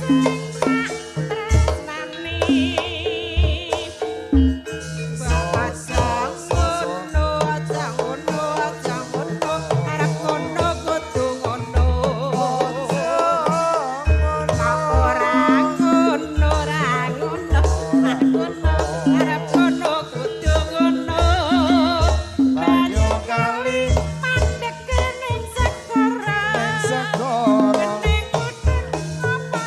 Sing tak tresnani. Aja ngono, aja ngono, aja ngono, arep ngono kudu ngono. Kok ora ngono, ora ngono, ora ngono, arep ngono kudu ngono. Banyu kali Mandek ning segara. Ning segara. Ning udan apa